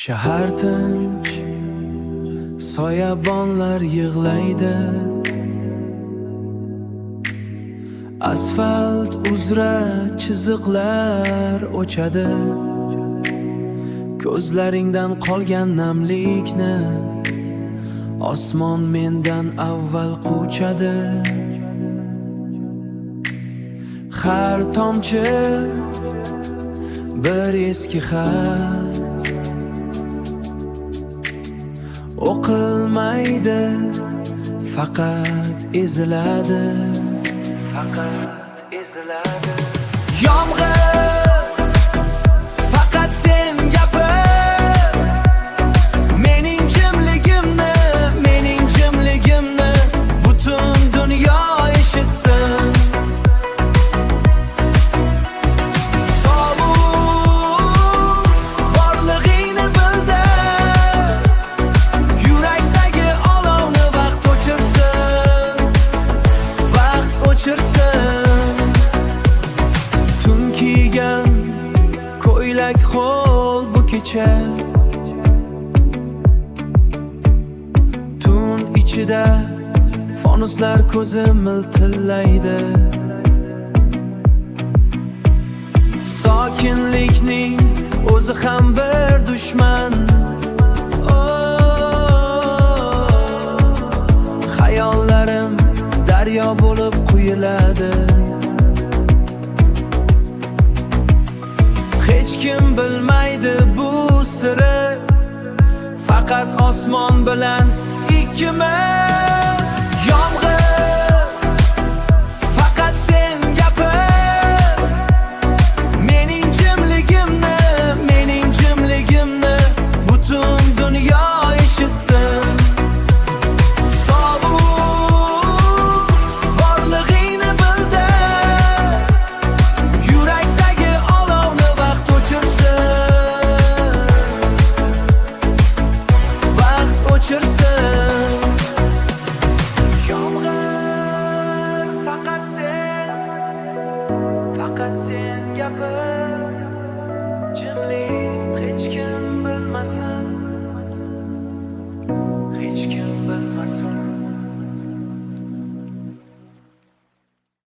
Shahar tinch, soyabonlar yig'laydi. Asfalt uzra chiziqlar o'chadi. Ko'zlaringdan qolgan namlikni osmon mendan avval quchadi. Har tomchi bir eski xat, o'qilmaydi, faqat eziladi, faqat eziladi. Yomg'ir, faqat sen gapir. Mening jimligimni, mening jimligimni butun dunyo eshitsin. Sovuq, borlig'ingni bildir. Yurakdagi olovni vaqt o'chirsin, vaqt o'chirsin. Tun kiygan ko'ylak ho'l bu kecha, tun ichida fonuslar ko'zi miltillaydi. Sokinlikning o'zi ham bir dushman. Oh, xayollarim daryo bo'lib quyiladi. Hech kim bilmaydi bu siri, faqat osmon bilan ikkimiz. Yomg'ir, faqat sen gapir. Mening jimligimni, mening jimligimni butun dunyo eshitsin. Sovuq, borlig'ingni bildir. Yurakdagi olovni vaqt o'chirsin, vaqt o'chirsin. Yomg'ir, faqat sen, faqat sen gapir. Jimlik, hech kim bilmasin.